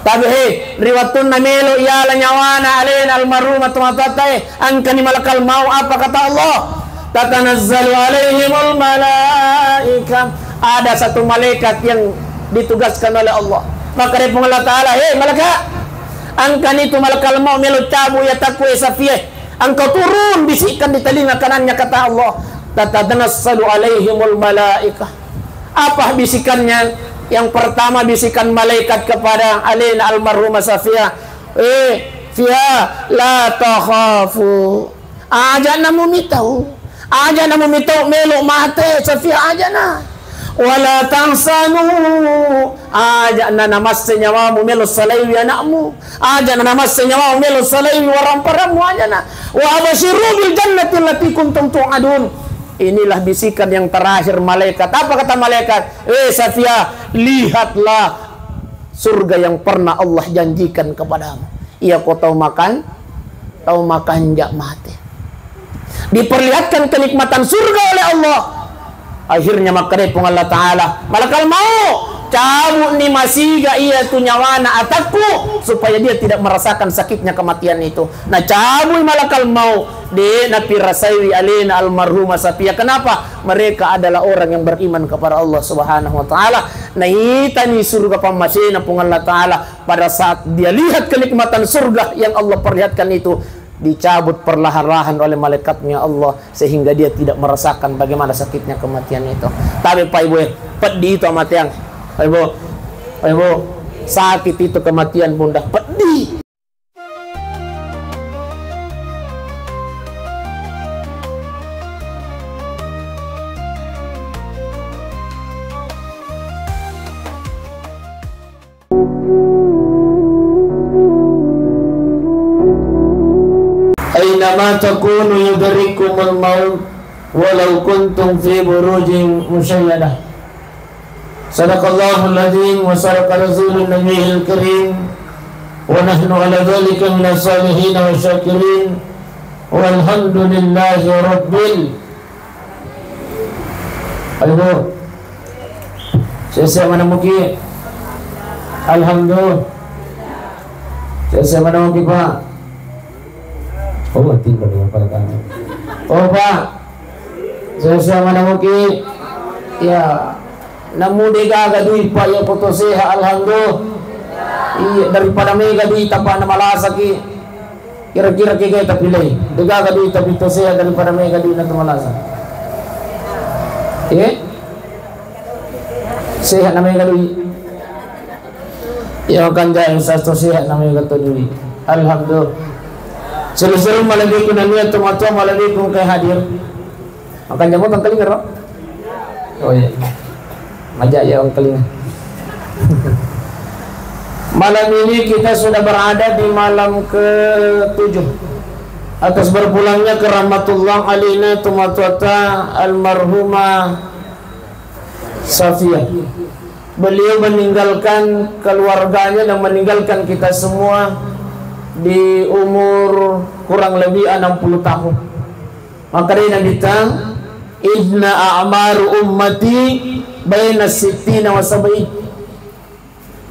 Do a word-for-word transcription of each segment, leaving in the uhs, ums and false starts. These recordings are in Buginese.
Tapi he, ri wettunna melo iala nyawana alena almarhumah tomatoatta e, engkani malakal mau, apa kata Allah? Tatanazzalu alaihimul malaikah. Ada satu malaikat yang ditugaskan oleh Allah. Maka dari Puang Allah Ta'ala, "Hei malaikat, engkani tu malakal mau melo cabu ya takwe Safiya. Engkau turun, bisikkan di telinga kanannya," kata Allah. Tatanazzalu alaihimul malaikah. Apa bisikannya? Yang pertama, bisikan malaikat kepada alena almarhumah Safiya, "Eh, Fiya, la takhafu. Aja' na mumitau. Aja' na mumitau melo mate, Safiya, aja' na. Wala tahzanu. Aja' na namasse nyawamu melo salaiwi anakmu. Aja' na namasse nyawamu melo salaiwi waramparammu, aja' na. Wa absyiru bil jannati allati kuntum tu'adun." Inilah bisikan yang terakhir malaikat. Apa kata malaikat? "Eh, Safiya, lihatlah surga yang pernah Allah janjikan kepadamu. Iya ko tau makan, tau makanja' mate." Diperlihatkan kenikmatan surga oleh Allah. Akhirnya makkeda Puang Allah Ta'ala, "Malakal mau, cabu'ni masiga iya tu nyawana atakku, supaya dia tidak merasakan sakitnya kematian itu." Nah, cabui malakal mau, de' napirasaiwi alena almarhumah Safiya. Kenapa? Mereka adalah orang yang beriman kepada Allah Subhanahu wa Ta'ala. Naitani surga pammasena Puang Allah Ta'ala. Pada saat dia lihat kenikmatan surga yang Allah perlihatkan itu, dicabut perlahan-lahan oleh malaikatnya Allah, sehingga dia tidak merasakan bagaimana sakitnya kematian itu. Tapi Pak Ibu, eh, pedih itu kematian. Pak Ibu, Pak Ibu, sakit itu kematian, Bunda. Pedih. Ainama takunu yudrikkumul maut walau kuntum fi burujin musyayyadah. Sadaqallahul azim wa sadaqa rasulun nabiyil karim wa nahnu ala dzalika minas shalihin wa syakirin walhamdulillahi rabbil Ayo, Bu. Siap-siap mana muki? Alhamdulillah. Siap-siap mana muki, Pak? Oh, tinggal dengan pada tanya. Oh, Pak. Siap-siap mana muki? Ya. Namu degaga dui, Pak, ya foto sehat, alhamdulillah. Iya, daripada mega dui, tapa na malasaki. Kira-kira kega tapilai. Degaga dui tapi to sehat daripada mega dui na to malasa. Eh? Sehat na mega dui. Ya, kan jai sasto sehat na mega to dui. Alhamdulillah. Seru-seru malebbiku nania to matua malebbiku kai hadir. Makan jamu tangkalinga ro? Oh iya. Majak ya tangkalinga. Malam ini kita sudah berada di malam ketujuh atas berpulangnya ke rahmatullah alaina tomatoatta almarhumah Safia. Beliau meninggalkan keluarganya dan meninggalkan kita semua di umur kurang lebih enam puluh tahun. Makkedai Nabitta, "Inna a'maru ummati baina sittina wa sab'in."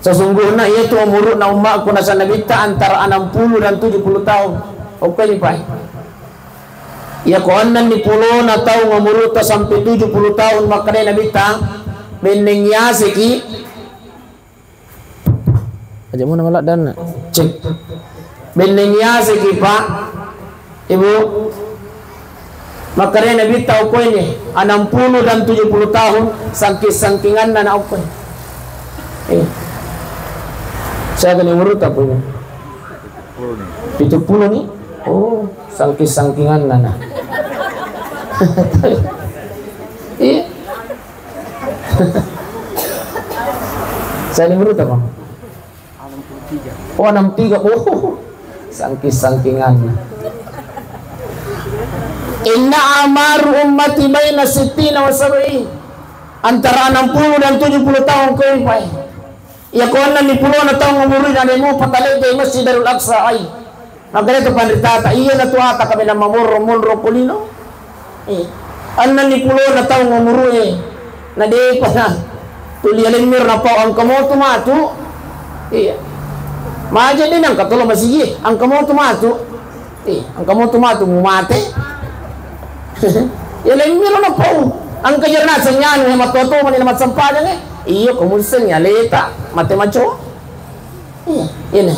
Sesungguhnya itu umurna ummakku, nasa Nabitta, antara enam puluh dan tujuh puluh tahun. Oke ni, Pak. Iya ko enneng ni pulona taung umurutta sampai tujuh puluh tahun, makkedai Nabitta, benneng yaseki Aja muna maladdanna. Cek. Benneng yaseki, Pak, Ibu. Makkedai Nabitta, okkoini, enam puluh dan tujuh puluh tahun, sangking-sangkinganna na okkoi. Eh. Saya kena umur tak punya. Pitu puluh ni. Oh, sangking-sangkinganna na. Iya. Saya ini menurut apa? Oh, enam tiga. Oh, sangking-sangkingan. Inna amaru ummati baina sittina wa sab'in. Antara enam puluh dan tujuh puluh tahun koi, Pak. Iya ko enneng ni pulona taung umurina de mupa talette Masjid Darul Aqsa ai. Makkedai tu panritata, iya na tu ata kaminang mamorro monro ko lino. Iya. Enneng ni pulona taung umurue. Na depa na tuli alemmiro napau engka motu matu. Iya. Maja de' nangka tolo masigi, engka motu matu. Eh, engka motu matu mu mate. Ya, lemmiro na pau. Engka jero naseng anu, eh, matoa-toa mani na massempajang, eh. Iyo, ko musseng ya leta, mate maco. Iya, ini.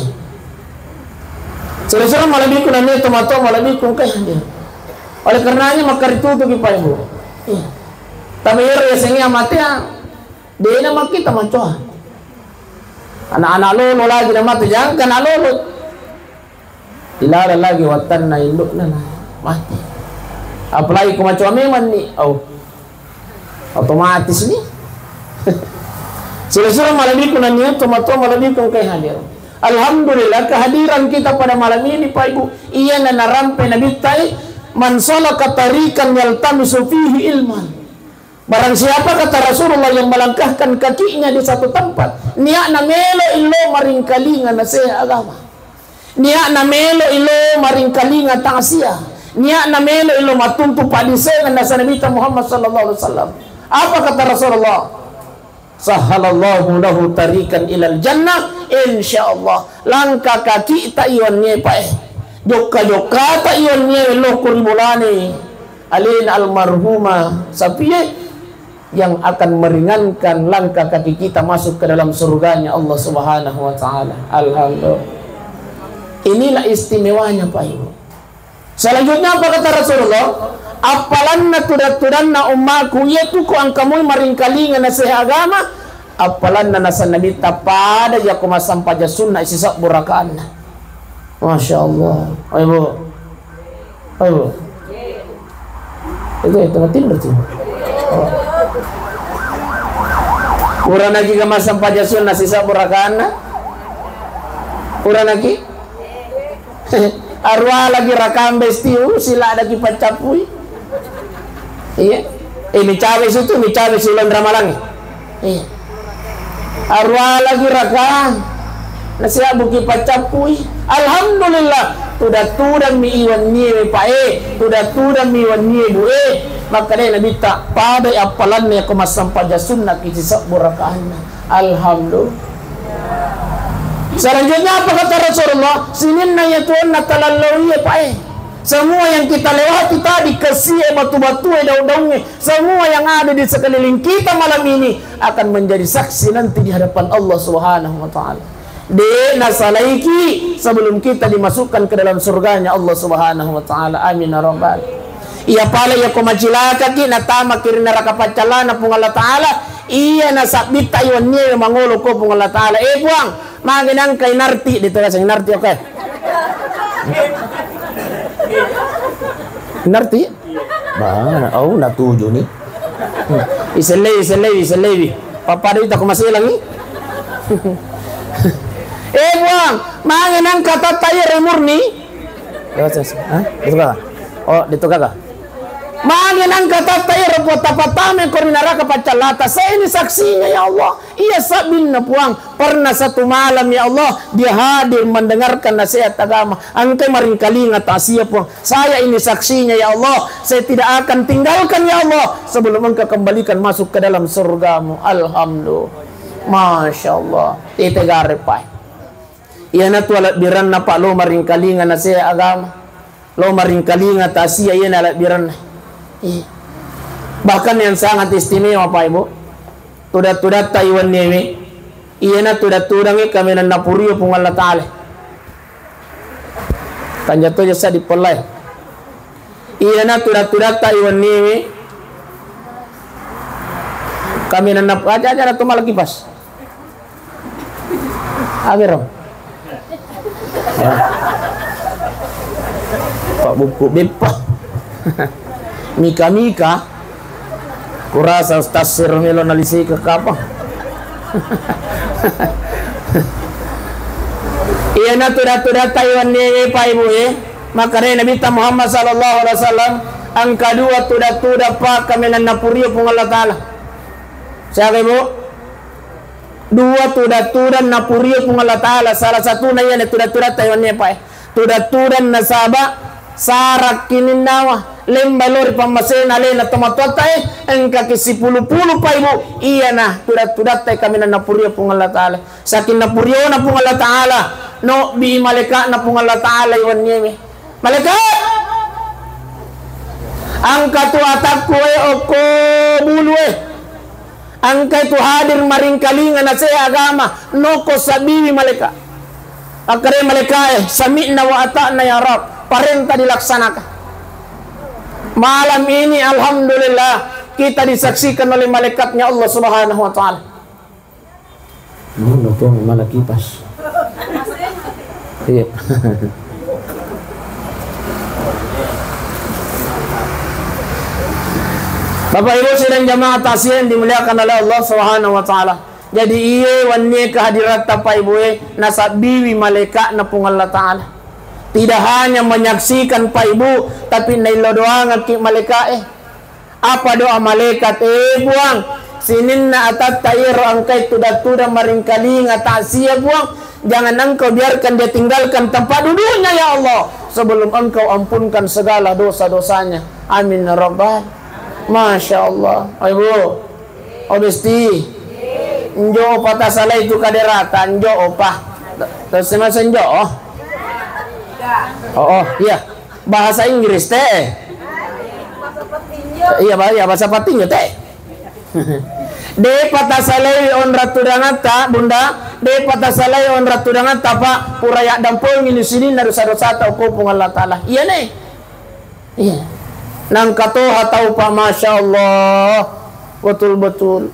Sura-sura malebbiku nani tomatoa malebbiku engka. Oleh karenanya makkaritutuki, Pak, Ibu. Iya. Tapi ero yasengnge mate, ah, de' na makkita macoa. Anak-anak lolo lagi na mate, jangka anak lolo. Ilalang lagi wattanna indukna na mate. Apalagi ko macoa memang ni, oh, otomatis ni. Sila-sila malebbiku nani tomatoa malebbiku engka hadir. Alhamdulillah, kehadiran kita pada malam ini, Pak Ibu, iyana narampe Nabitta, "Man salaka tariqan yaltamisu fihi ilman." Barang siapa, kata Rasulullah, yang melangkahkan kakinya di satu tempat, niatna melo illo maringkalinga nasihat agama. Niatna melo illo maringkalinga takziah. Niatna melo illo mattuntu paddisengan nasa Nabitta Muhammad sallallahu alaihi wasallam. Apa kata Rasulullah? "Sahhalallahu lahu tariqan ilal jannah." Insyaallah, langkah kakita iwannie pae. Jokka-jokkata iwannie lokko ri bolana alena almarhumah Sapie yang akan meringankan langkah kaki kita masuk ke dalam surganya Allah Subhanahu wa Ta'ala. Alhamdulillah. Inilah istimewanya, Pak Ibu. Selanjutnya apa kata Rasulullah? Appalanna tudang-tudanna ummaku, iya tu ko engka moi maringkalinga nasihat agama, appalanna nasa Nabitta pada jako massampajang sunna sisebbu rakaanna. Masya Allah. Ayo, Bu. Ayo. Itu, itu, matinro tu. Oh. Pura naki ga massampajang sunna sisebbu rakaanna? Pura naki? Arua lagi rakang bestiu, sila ada ki paccappui. Iya. Eh, micawe situ, micawe silon ramalang. Iya. Arua lagi rakang. Nasihat buki paccappui. Alhamdulillah. Tudang-tudang mi iwan nie, Pak, eh. Tudang-tudang mi iwan nie, Bu, eh. Maka deh Nabi tak pada appalannya ko massampajang sunna ki sisebbu rakaanna. Alhamdulillah. Selanjutnya apa kata Rasulullah? Sininna iya tuanna talallau iya, Pak, eh. Semua yang kita lewati tadi, kesie, batu-batue, daun-daunnya, semua yang ada di sekeliling kita malam ini akan menjadi saksi nanti di hadapan Allah Subhanahu wa Ta'ala. De' nasalaiki sebelum kita dimasukkan ke dalam surganya Allah Subhanahu wa Ta'ala. Amin ya Rabbal. Iya pale iya ko macilakaki, natamaki ri neraka paccallana Puang Allah Ta'ala, iya nasabbitta iwannie mangolo ko Puang Allah Ta'ala. Eh, Puang, magi nangka inarti, de' to gaseng inarti, oke. Inarti? Mana? Oh, natuju ni. Isellei, isellei, isellei. Pappada ita ko maselangi. Eh, Puang, magi nangka tatta iya ri murni? Hah? Ditukaka? Oh, ditukaka? Magi nangka tatta iya ri Puang, tapattama ko ri neraka paccallata. Saya ini saksinya, ya Allah. Iya sabbinna, Puang. Pernah satu malam, ya Allah, dia hadir mendengarkan nasihat agama. Engkai maringkalinga takziah, Puang. Saya ini saksinya, ya Allah. Saya tidak akan tinggalkan, ya Allah, sebelum Engkau kembalikan masuk ke dalam surgamu. Alhamdulillah. Masya Allah. Tete gare, Pak. Iyanatu alebbirenna, Pak, lo maringkalinga nasihat agama. Lo maringkalinga takziah, iyana alebbirenna. Iya. Bahkan yang sangat istimewa, Pak, Ibu, tudang-tudatta iwanniewe, iyana tudang-tudangnge kaminang napurio Puang Allah Ta'ala. Tanja toja sa dipollai. Iyana tudang-tudatta iwanniewe, kaminang nap-, aja-aja na tu mala kipas. Agaro. Ya. Pak buku beppa. Mika-mika. Kurasa Ustaz Sir melo nalisi ke kapang. Iyana tudang-tudatta iwanniewe, Pak, Ibu, eh. Makkedai Nabitta Muhammad sallallahu alaihi wasallam, engka dua tudang-tudang, Pak, kaminang napurio Puang Allah Ta'ala. Siaga, Ibu? Dua tudang-tudang napurio Puang Allah Ta'ala, salah satuna iyana tudang-tudatta iwanniewe, Pak, eh. Tudang-tudang nasaba sarakki ninnawa, lembai lao ri pammasena alena tomatoatta, eh, engkaki sipulu-pulu, Pak, Ibu, iyana tudang-tudatta kaminang napurio Puang Allah Ta'ala. Saking napuriona Puang Allah Ta'ala, Nobbi malaeka'na Puang Allah Ta'ala iwenniewe. Malaikat! Engka tu atakku e okko bulu e. Engka tu hadir maringkalinga naseha agama. Noko sabbiwi malaeka. Akkade malaeka e, "Sami'na wa ata'na ya Rabb." Parenta dilaksanakan. Malam ini alhamdulillah kita disaksikan oleh malaikatnya Allah Subhanahu wa Ta'ala. Mana tuang mala kipas? Iya. Bapak Ibu sidang jamaah takziah yang dimuliakan oleh Allah Subhanahu wa Ta'ala. Jadi, iye wennie kehadiratta Pak Ibu e, nasabbiwi malaeka'na Puang Allah Ta'ala. Tidak hanya menyaksikan Pak Ibu, tapi naillo doangekki malaeka e. Apa doa malaikat? "Eh, Puang, sininna atatta iyaro engkai tudang-tudang maringkalinga takziah, Puang. Jangan Engkau biarkan dia tinggalkan tempat duduknya, ya Allah, sebelum Engkau ampunkan segala dosa-dosanya. Amin, ya Rabbal." Masya Allah. Ayo, Bu. Oh, Besti. Njo opa tasalai tu kaderata, njo opa. Terus masa njo, oh. Oh, oh, iya. Bahasa Inggris, teh. Iya, ba-, iya, bahasa Patinjo, teh. Depa tasalai onrang tudangatta, Bunda. Depa tasalai onrang tudangatta, Pak. Pura yaddampengi ni sininna dosa-dosata okko Puang Allah Ta'ala. Iya, ne? Iya. Nangka toha tau, Pak, Masya Allah. Betul-betul.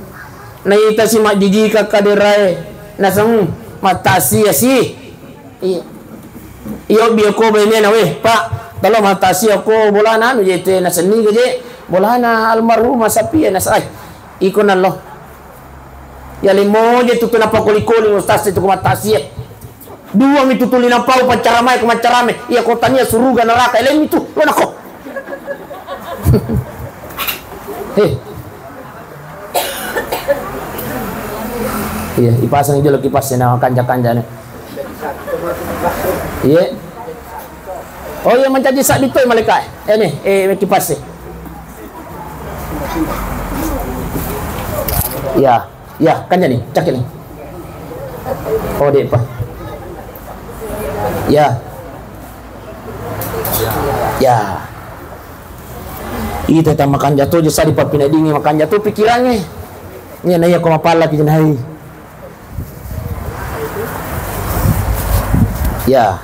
Naita si majjijika kaderae. Naseng mattasia si. Iya. Iyo, biyo ko bainena, "Weh, Pak, talo mattasia ko bolana anu je te nasenni je, bolana almarhumah Sapia nasa-, ai, iko nallo." Ya lemo je tutu napakoli-koli ustaz itu ko mattasia. Dua mi tutu linampau pancaramae ko maccarame. Iya ko tania suruga neraka, eleng itu, lo nako. Heh. Iya, ipasang jolo kipas na kanja-kanja ne. Iya. Oh iya, mancaji sabbi toi malaeka e. Eh, ni, eh, kipas e. Iya, iya, kanja ni, cakil ni. Oh, depa. Iya. Iya. Ita ta makanja to je sa dipappinadingi makanja to pikirangnge. Iya, na iya ko mapallaki jenai. Ya.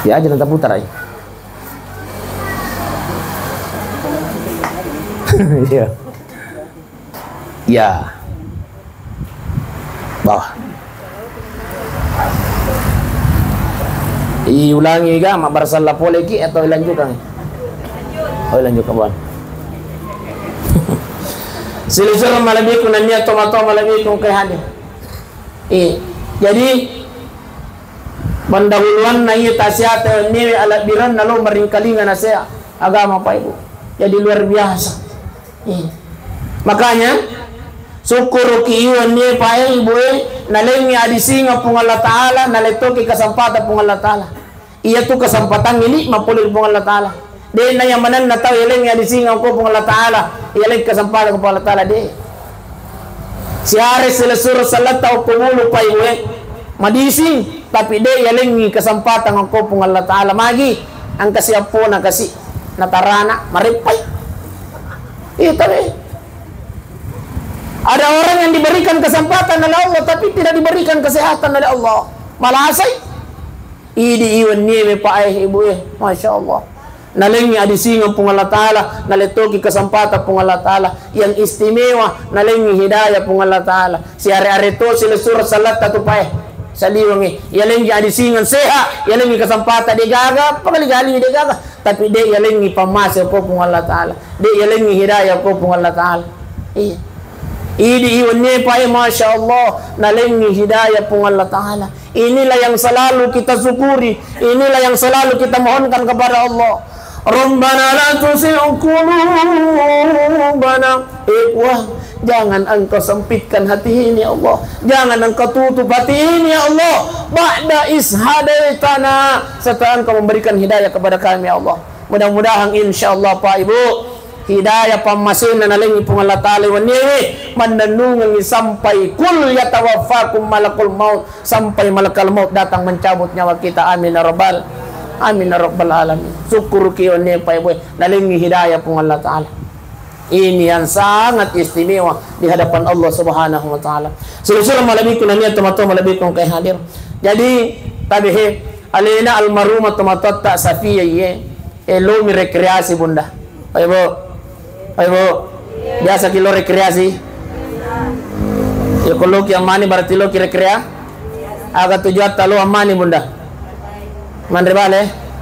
Ya aja nanti putar ai. Iya. Ya. Bawah. Iulangi ga, mabbarasalla poleki atau ilanjutkan? Oh, ilanjutkan, Bang. Silisur malebbiku nennia toma-toma malebbiku engkai hadir. Eh, jadi pendahuluanna iya tasihati wenniwe alebbirenna lo maringkalinga naseha agama, Pak Ibu. Jadi luar biasa. Iya. Makanya, sukkuruki iwennie pae ibu e, nalengngi adisingeng Puang Allah Ta'ala, nalettoki kesempatan Puang Allah Ta'ala. Iyatu kesempatan ini mappole ri Puang Allah Ta'ala. De'na iya manenna tau yalengngi adisingeng ko Puang Allah Ta'ala, yalengngi kesempatan ko Puang Allah Ta'ala, de'. Siare silessureng sallatta okko bulu pa ibu e, madising, tapi de' yalengngi kesempatan okko Puang Allah Ta'ala. Magi, engka siappona kasi, natarana, mareppai. Iya, tabe. Ada orang yang diberikan kesempatan oleh Allah, tapi tidak diberikan kesehatan oleh Allah. Malasai. Idi iwennie me pa e, ibu e. Masya Allah. Nalengngi adisingeng Puang Allah Ta'ala, nalettoki kesempatan Puang Allah Ta'ala. Yang istimewa, nalengngi hidayah Puang Allah Ta'ala. Siare-are to silessureng sallatta tu pa e. Saliwengngi. Yalengngi adisingeng sehat, yalengngi kesempatan de' gaga, pakali-kali de' gaga. Tapi de' yalengngi pammase ko Puang Allah Ta'ala. De' yalengngi hidayah ko Puang Allah Ta'ala. Iya. Idi iwennie pa e, Masya Allah, nalengngi hidayah Puang Allah Ta'ala. Inilah yang selalu kita syukuri, inilah yang selalu kita mohonkan kepada Allah. Rabbana la tuzigh qulubana. Eh, Puang, jangan Engkau sempitkan hati ini, ya Allah. Jangan Engkau tutup hati ini, ya Allah. Ba'da idz hadaitana, setelah Engkau memberikan hidayah kepada kami, ya Allah. Mudah-mudahan, insya Allah, Pak Ibu, Hidayah pammasena nalengngi Puang Allah Ta'ala wennie, mannennungengngi sampai kul yatawaffakum malakul maut, sampai malakal maut datang mencabut nyawa kita. Amin ya rabbal, amin ya rabbal alamin. Sukkuruki wennie, Pak Ibu, nalengngi hidayah Puang Allah Ta'ala. Ini yang sangat istimewa di hadapan Allah Subhanahu wa Ta'ala. Sura-sura malebbiku nania tomatoa malebbiku engkae hadir. Jadi, tabe he, alena almarhumah tomatoatta Safia iye, eh, lomi rekreasi, Bunda. Pak Ibu, Pak Ibu, biasa ki lo rekreasi? Ya, ko loki ammani berarti loki rekrea-, aga tujuatta lo ammani, Bunda? Manre bale?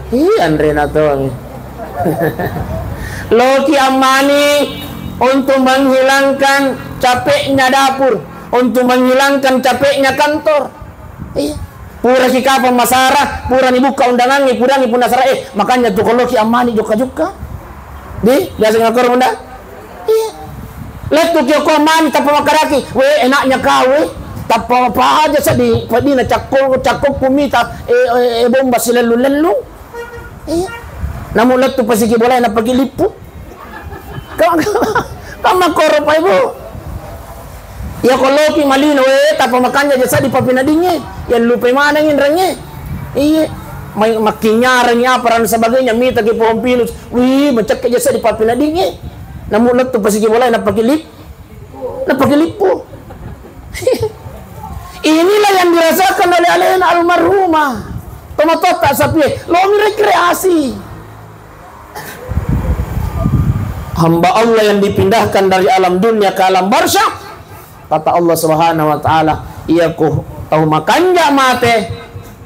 Iya, anrena to. Loki ammani untuk menghilangkan capeknya dapur, untuk menghilangkan capeknya kantor. Iya. Pura ki kapang masara, pura ni bukka undangangngi, pudangngi punna sara, eh, makanya tu ko loki ammani jokka-jokka. Di, biasa ngakkoro, Bunda? Iya. Lettu ki ko mani tappa makkaraki, we, enaknya kau, we. Tappa apa aja sedih, pedina cakko, cakko kumita, eh, eh, eh, bomba silellu-lellu. Iya. Namu lettu pasiki bolai napaki lippu. Ka-, ka-, ka makkoro, Pak Ibu. Iya, ko loki malino, eh, tappa makanja jasa di papinadingnge. Iya, lupai maneng inrengnge. Iya. Mai-, makkinyarengi apa dan sebagainya, mita ki pohon pinus. Wih, macekke jasa di papinadingnge. Namu lettu pasiki bolai napaki lip-, napaki lippu. Inilah yang dirasakan oleh alena almarhumah. Tomatoatta Safia, lomi rekreasi. Hamba Allah yang dipindahkan dari alam dunia ke alam barzakh, kata Allah Subhanahu wa Ta'ala, iya ko tau makanja mate,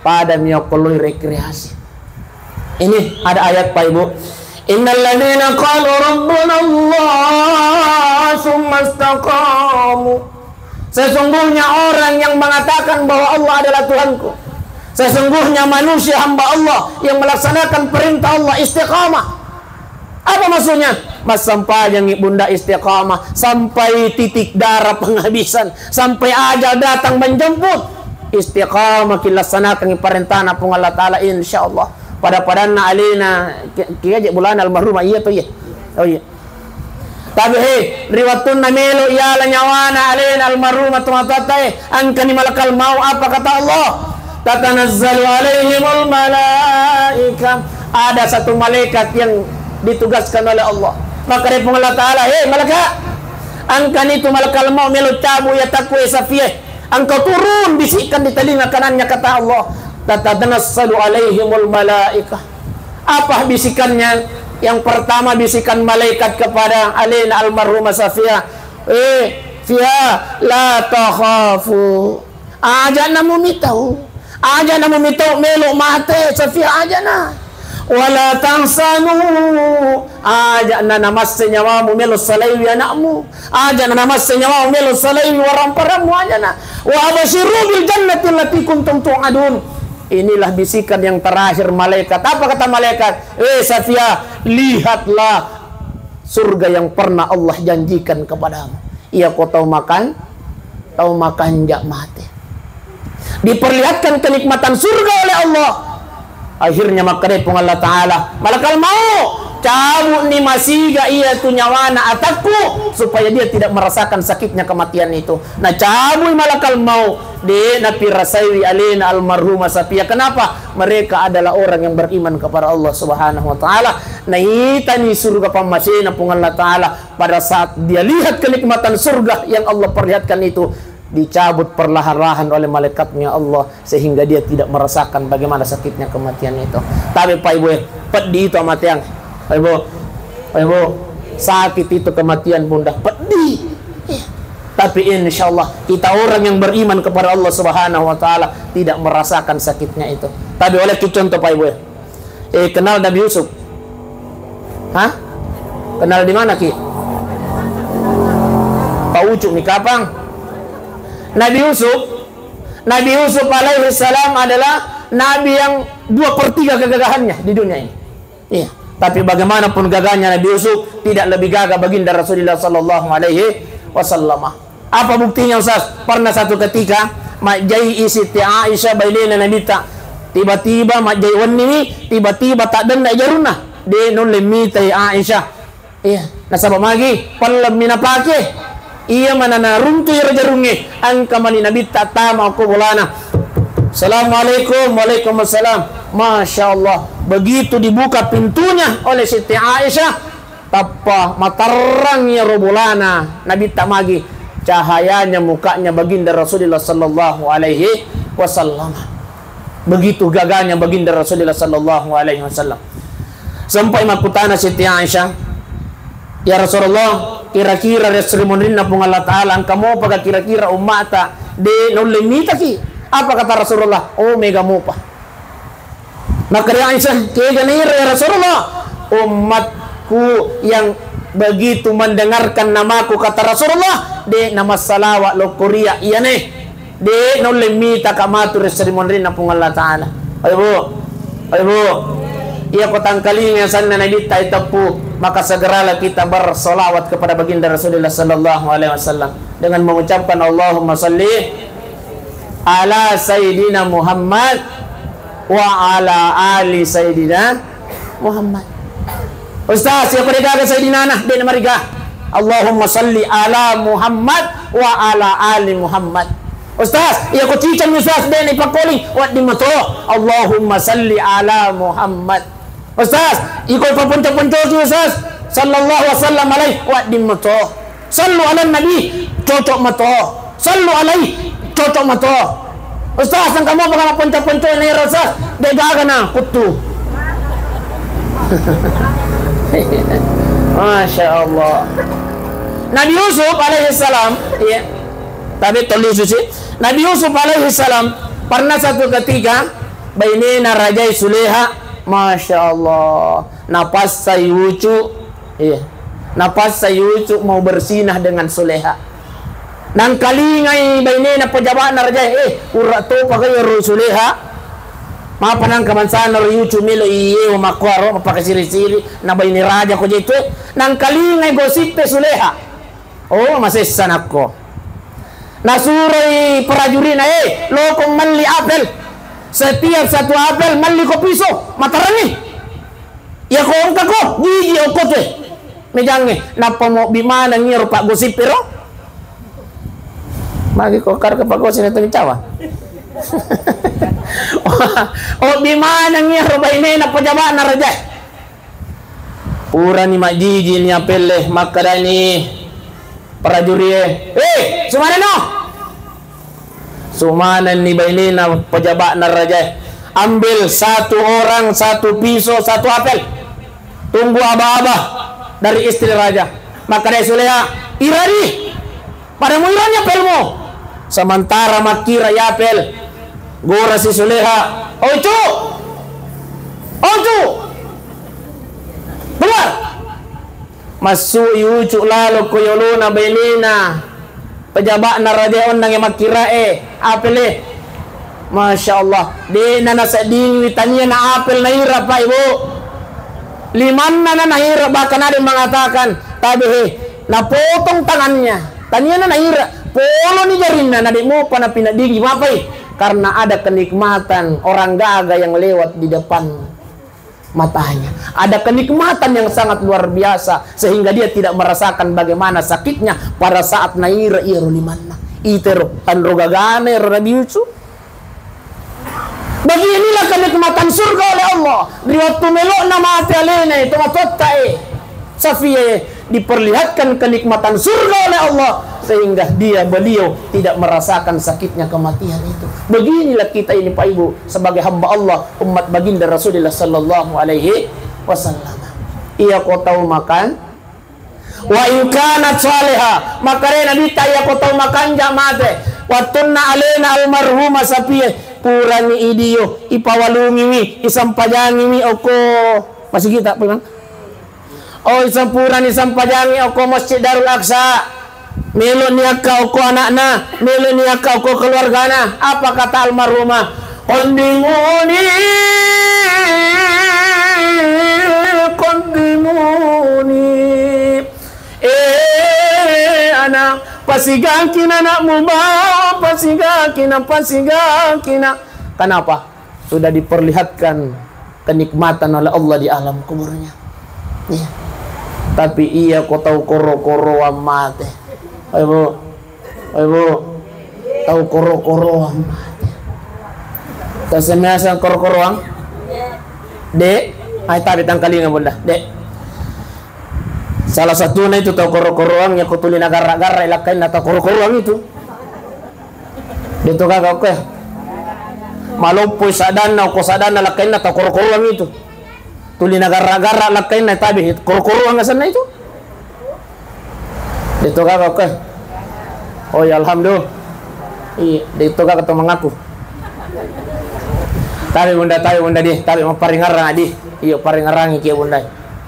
pada mi okko loi rekreasi. Ini ada ayat, Pak Ibu. Innalladzina qalu rabbuna Allah tsumma istaqamu. Sesungguhnya orang yang mengatakan bahwa Allah adalah Tuhanku. Sesungguhnya manusia hamba Allah yang melaksanakan perintah Allah istiqamah. Apa maksudnya? Massempajangngi Bunda istiqamah sampai titik darah penghabisan, sampai ajal datang menjemput. Istiqamah ki laksanakangngi parentana Puang Allah Ta'ala, insya Allah. Pada-padanna alena, ki-, kiaje bulana almarhumah, iya to, iya. Oh, iya. Tapi, he, ri wettunna melo iala nyawana alena almarhumah tomatoatta, eh, engkani malakal maut, apa kata Allah? Tatanazzalu alaihimul malaikah. Ada satu malaikat yang ditugaskan oleh Allah. Maka dari Puang Allah Ta'ala, "He, malaikat, engkani tu malakal maut melo cabu ya takwe Safia. Engkau turun, bisikkan di telinga kanannya," kata Allah. Tatanazzalu alaihimul malaikah. Apa bisikannya? Yang pertama, bisikan malaikat kepada alena almarhumah Safia, "Eh, Fia, la takhafu. Aja namu mitau. Aja namu mitau melo mate, Safia, aja na. Wala tahzanu. Aja na namasse nyawamu melo salaiwi anakmu. Aja na namasse nyawamu melo salaiwi waramparammu, aja na. Wa absyiru bil jannati allati kuntum tu'adun." Inilah bisikan yang terakhir malaikat. Apa kata malaikat? "Eh, Safia, lihatlah surga yang pernah Allah janjikan kepadamu. Iya ko tau makan, tau makanja mate." Diperlihatkan kenikmatan surga oleh Allah. Akhirnya makkeda Puang Allah Ta'ala, "Malakal maut, cabutni masiga iya tu nyawana atakku, supaya dia tidak merasakan sakitnya kematian itu." Nah, cabui malakal maut, de napirasaiwi alena almarhumah Safia. Kenapa? Mereka adalah orang yang beriman kepada Allah Subhanahu wa Ta'ala. Naitani surga pammasena Puang Allah Ta'ala. Pada saat dia lihat kenikmatan surga yang Allah perlihatkan itu, dicabut perlahan-lahan oleh malaikatnya Allah, sehingga dia tidak merasakan bagaimana sakitnya kematian itu. Tapi, Pak Ibu, eh, pedih itu kematian. Pak Ibu, Pak Ibu, sakit itu kematian, Bunda, pedih. Iya. Tapi insya Allah, kita orang yang beriman kepada Allah Subhanahu wa Ta'ala tidak merasakan sakitnya itu. Tapi oleh ki contoh, Pak Ibu, eh. Eh, kenal Nabi Yusuf? Hah? Kenal di mana, Ki? Pak Ucu mi kapang. Nabi Yusuf, Nabi Yusuf alaihi salam adalah nabi yang dua per tiga kegagahannya di dunia ini. Iya. Tapi bagaimanapun gagahnya Nabi Yusuf, tidak lebih gagah baginda Rasulullah sallallahu alaihi wasallam. Apa buktinya, Ustaz? Pernah satu ketika, majjai i Siti Aisyah bainena Nabitta. Tiba-tiba majjai wenni, tiba-tiba taddenna jarunna. De nulle mitai Aisyah. Iya, Nasaba magi, pellemmi napake. Iya manana runtu iyaro jarungnge, engka mani Nabitta tama okko bolana. "Assalamualaikum." "Waalaikumsalam." Masya Allah, begitu dibuka pintunya oleh Siti Aisyah, tappa materrang iyaro bolana Nabitta magi, cahayanya mukanya Baginda Rasulullah sallallahu alaihi wasallam. Begitu gagahnya Baginda Rasulullah sallallahu alaihi wasallam. Sempai makkutana Siti Aisyah, "Ya Rasulullah, kira-kira ri esso ri munrinna Puang Allah Ta'ala, engka mopaka kira-kira ummata de naulle mitaki?" Apa kata Rasulullah? "Oh, mega mopa." Makkeda Aisyah, "Kega nairo ya Rasulullah?" "Ummatku yang begitu mendengarkan namaku," kata Rasulullah, "de namassalawa lokkoria iyane." De naulle mitaka matu ri esso ri munrinna Puang Allah Ta'ala. Ayo, Bu. Ayo, Bu. Iya ko tangkalinga asenna Nabitta iteppu, maka segeralah kita bersolawat kepada Baginda Rasulullah sallallahu alaihi wasallam dengan mengucapkan, "Allahumma salli ala Sayyidina Muhammad wa ala ali Sayyidina Muhammad." Ustaz, iya ko de gaga Sayyidinana, de namariga. "Allahumma salli ala Muhammad wa ala ali Muhammad." Ustaz, iya ko ciceng Ustaz, de nipakkoling, wedding mato. "Allahumma salli ala Muhammad." Ustaz, iko paponco-poncoki Ustaz, sallallahu wasallam alaih, wedding mato. Sallu ala nabi, cocok mato. Sallu alaih, cocok mato. Ustaz, engka mopa maponco-ponco nero Ustaz, de gaga na kuttu. Masya Allah. Nabi Yusuf alaihi salam, iya. Tapi tolli susi. Nabi Yusuf alaihi salam pernah satu ketika bainena rajai Suleha, Masya Allah, napassai ucu, iya, napassai ucu mau bersinah dengan Suleha. Nangkalingai bainena pejaba'na rajae, eh, urra topa ga iyaro Suleha? Mapa nangka mansana ro ucu melo iyewa makkuaro, mapakasiri-siri, na baine raja ko je tu, eh. Nangkalingai gosippe Suleha. Oh, masessa nakko. Nasuroi prajurina, eh, loko melli apel. Setiap satu apel melli ko piso, matarangi. Iya ko engka ko, gigi okko tue. Mejangnge, nappa mobbi maneng iyaro paggosip ero. Magi ko kar ke paggosip itu cawa. Obbi maneng iyaro bainena pejaba'na raja. Purani majjiji ni apelle, makkedani prajurie, "Eh, sumanenno!" Sumanenni bainena pejaba'na rajae, "Ambil satu orang, satu pisau, satu apel. Tunggu aba-aba dari istri raja." Makkedai Suleha, "Irani! Pada muirani apelmu." Sementara makkira i apel, gorasi Suleha, "Ocu! Ocu! Keluar!" Massu'i ucu lalo ko yolona bainena pejaba'na raja onnangnge makkira'e apele. Masya Allah, de'na naseddingiwi tania na apel naira, Pak, Ibu. Limanna na naira, bahkan ada yang mengatakan, tabe he, napotong tangannya. Tania na naira, poloni jarinna, na de' mopa napineddingi, mapai. Karena ada kenikmatan orang gaga yang lewat di depan matanya. Ada kenikmatan yang sangat luar biasa sehingga dia tidak merasakan bagaimana sakitnya pada saat naira iyaro limanna. Itero tanro gagana ero Nabi Yusuf. Beginilah kenikmatan surga oleh Allah. Ri wettu melo'na mate alena e, tomatoatta e, Safiya e, diperlihatkan kenikmatan surga oleh Allah sehingga dia, beliau tidak merasakan sakitnya kematian itu. Beginilah kita ini, Pak Ibu, sebagai hamba Allah, umat baginda Rasulullah sallallahu alaihi wasallam. Iya ko tau makan, wa in kanat saleha, makkeda Nabitta, iya ko tau makanja mate, wettunna alena almarhumah Safiya, purani idio, ipawalungiwi, isampajangiwi okko masigita, Pak Imam. Oh, isampurani sampajangi okko Masjid Darul Aqsa. Melo niakka okko anakna, melo niakka okko keluargana. Apa kata almarhumah? "Qaddimuni, qaddimuni." Eh, anak, pasigakina anakmu, Bawa, pasigakina, pasigakina. Kenapa? Sudah diperlihatkan kenikmatan oleh Allah di alam kuburnya. Iya. Tapi iya ko tau koro-koroang mate. Oi, Bu. Oi, Bu. Tau koro-koroang mate. Tau semeasang koro-koroang? Dek. Ai, tabe tangkalinga, Bunda. Dek. Salah satuna itu tau koro-koroang, iya ko tuli nagarra-garra lakkainna tau koro-koroang itu. Deto gaga okko ya. Maloppoi sadanna, okko sadanna lakkainna tau koro-koroang itu. Tuli nagarra-garra lakkainna tabe, koro-koroang asenna itu. Deto gaga okko ya. Oh ya, alhamdulillah. Iya, deto gaga to mangaku. Tabe Bunda, tabe Bunda di, tabe mapparingarang di. Iya, paringarangi kia Bunda.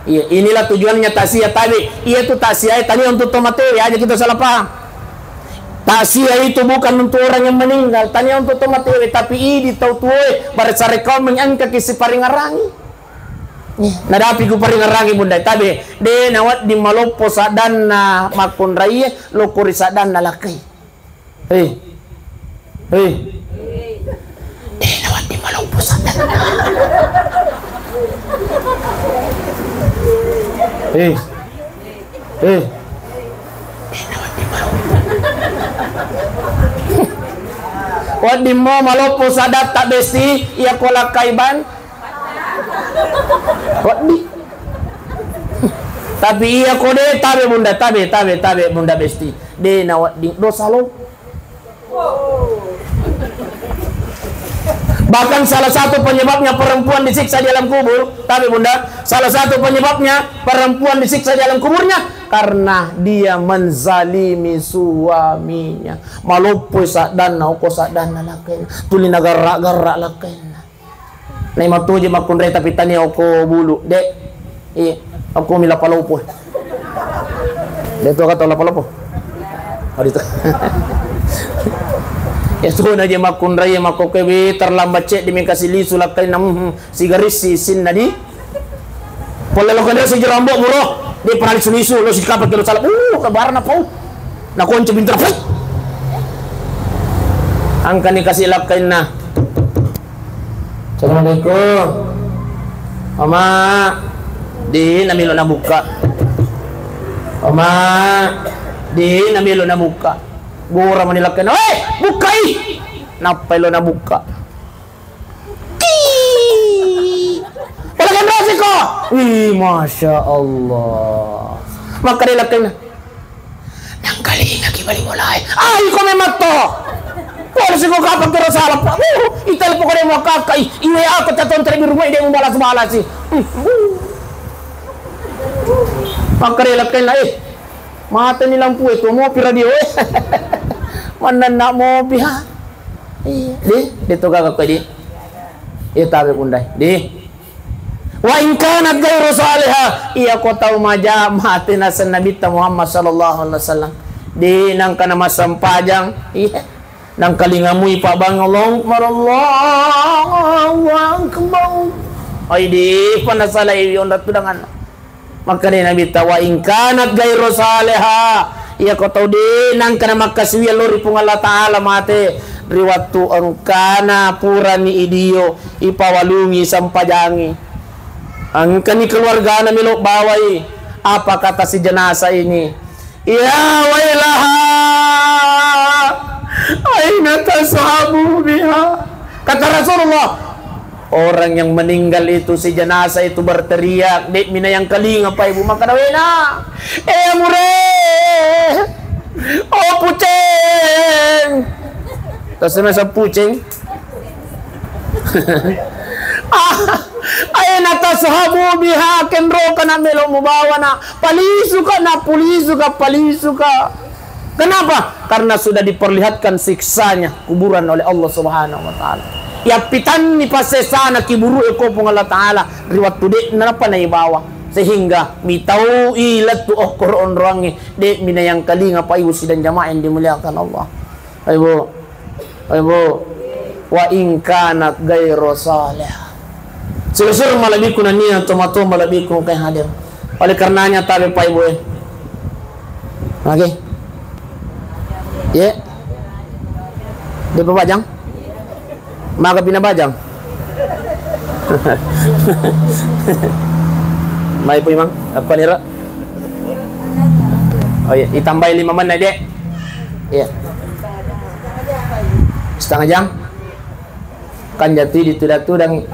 Iya, inilah tujuannya takziah tabe. Iya tu takziah tania untuk to mate, ya aja kita salah paham. Takziah itu bukan untuk orang yang meninggal, tania untuk to matewe, tapi idi tau tuoe, barisare kaumeng engkaki siparingarangi. Nih, nadapi ku paringarangi Bunda, tabe, de nawedding maloppo sadanna makkunraie, lokko ri sadanna lakkai. Hei. Hei. De nawedding maloppo sadanna. Hei. Eh. Wedding mo maloppo sadatta besti, iya ko lakkai ban. Wedding. Tapi iya ko de tabe Bunda, tabe, tabe, tabe Bunda besti. De na wedding dosa lo. Bahkan salah satu penyebabnya perempuan disiksa di alam kubur, tapi Bunda, salah satu penyebabnya perempuan disiksa di alam kuburnya karena dia menzalimi suaminya. Maloppoi saddanna, oko saddanna lakkainna. Tuli nagarra-garra lakkainna. Nai matoje makkunrai tapi tania oko bulu, Dek. Iya, aku mila palopo. Dia tu kata lapalopo. Hari tu. Ya tu na je makkunrai, makkokkoe, be, terlambat cedde mi kasi lisu lakkainna, mhm, sigarissi isinna di. Pole lo kena si jerambok muro, dia pernah lisu-lisu, lo sikapa kiro salah. Uh, kebarna pau. Na konco bintara, pui. Angkani kasi lakkainna. Assalamualaikum. Oma, de na melo nabukka. Oma, de na melo nabukka. Gora mani lakkainna, "Weh, bukkai!" Nappai lo nabukka. Ki! Wala genrosiko! Wih, Masya Allah. Makkeda lakkainna, "Nangkalingaki bali mulae. Ah, iko memang to. Polisi ko kapang kero salah, Pak. Uh, itelepon ko de' muakkakkai. I W A ko tatonton di rumah, de' mubalas-balasi." Hmm, uh. Makkeda lakkainna, "Eh, mateni lampu e, tu mopi radio e." Mannanna mopi, ha. Iya, di, di tu gaga ko di. Iya, tabe kundai. Di. Wa in kanat ghairu salihah, iya ko tau maja mate naseng Nabitta Muhammad sallallahu alaihi wasallam. De nangka namassempajang, iya. Nangkalingamui pabbang, Allahu Akbar, Allahu Akbar. Ai de, pana salai onra tudangan. Makkeda Nabitta, wa in kanat ghairu salihah, iya ko tau de nangka namakkasiwiang lao ri Puang Allah Taala mate ri wettu engkana purani idio, ipawalungi, sempajangi. Engkani keluargana melo bawai. Apa kata si jenazah ini? "Ya wailaha, aina tazhabu biha?" Kata Rasulullah, orang yang meninggal itu, si jenazah itu berteriak, de' mina yang kalinga, Pak Ibu, makkeda, "Wena, eh, mure, oh, puceng." Terus saya puceng. Ah, aina tazhabu biha, kenroka na melo mubawa na, palisuka na, pulisuka, palisuka. Kenapa? Karena sudah diperlihatkan siksanya kuburan oleh Allah Subhanahu wa Ta'ala. Yappitanni passesana kiburu e ko Puang Allah Ta'ala ri wattu de' napa naibawa. Sehingga mitau i lettu okkoro onroangnge, de' mina yang kalinga, Pak Ibu sidang jamaah yang dimuliakan Allah. Ibu, Ibu, wa in kanat ghairu salihah. Sura-sura malebbiku nennia tomatoa malebbiku engkae hadir. Oleh karenanya tabe Pak Ibu e. Oke. Ye. De' pa bajang? Maga pina bajang? Mai pui mang, apa nira? Oh iya, ditambahi lima menit, Dek. Iya. Setengah jam? Kan jatuh di tudang-tudang.